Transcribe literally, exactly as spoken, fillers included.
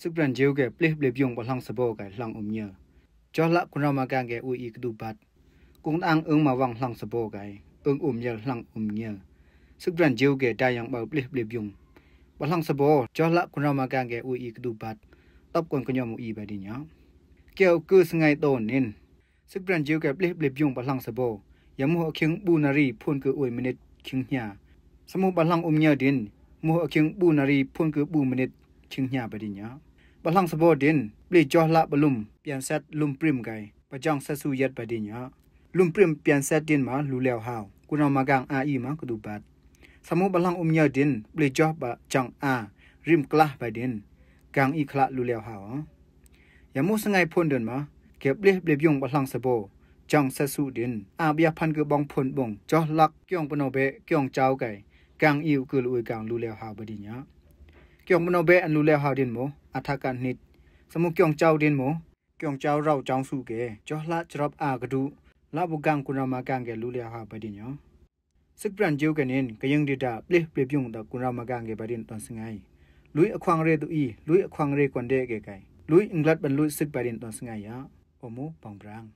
Sik Bran Jiu geh plih blip yung ba hlang sabo geh hlang um nyier. Joh lah kun rau ma gang geh ui i kdu bat. Kung ang ung ma wang hlang sabo geh ung um nyier hlang um nyier. Sik Bran Jiu geh dai yang bau plih blip yung ba hlang sabo joh lah kun rau ma gang geh ui i kdu bat. Top kon knyom u i ba din ya. Keu ku sngai don nin. Sik Bran Jiu geh plih blip yung ba hlang sabo. Ya muh a king bu nari phun ku ui minit king hnya. Samu ba hlang um nyier din muh a king bu nari phun ku bu minit king hnya ba din ya. Ba hlang sabo din plih joh lah ba lum pian set lum prim geh ba jang set su yet ba din ya. Lum prim pian set din ma lu leu hau kun rau ma gang a i ma kdu bat. Samu ba hlang um nyier din plih joh ba jang a rim klah ba din. Gang i khlah lu leu hau. Ya muh sngai phun din ma geh plih blip yung ba hlang sabo jang set su din a bia phan ku bong phun bong joh lah kiong pano beh kiong chau geh. Gang i u ku lu ui gang lu leu hau ba din ya. Kiong pano beh an lu leu hau din muh a tha kan nit. Samu kiong chau din muh kiong chau rau chau su geh joh lah chrop a kdu. Lah bu gang kun rau ma gang geh lu leu hau ba din ya. Sik Bran Jiu geh nin ka yung di da plih blip yung da kun rau ma gang geh ba din ton sngai. Lui a khwang re du i lui a khwang re kon de geh geh lui nglat ban lui sik ba din ton sngai ya. Omu pang brang.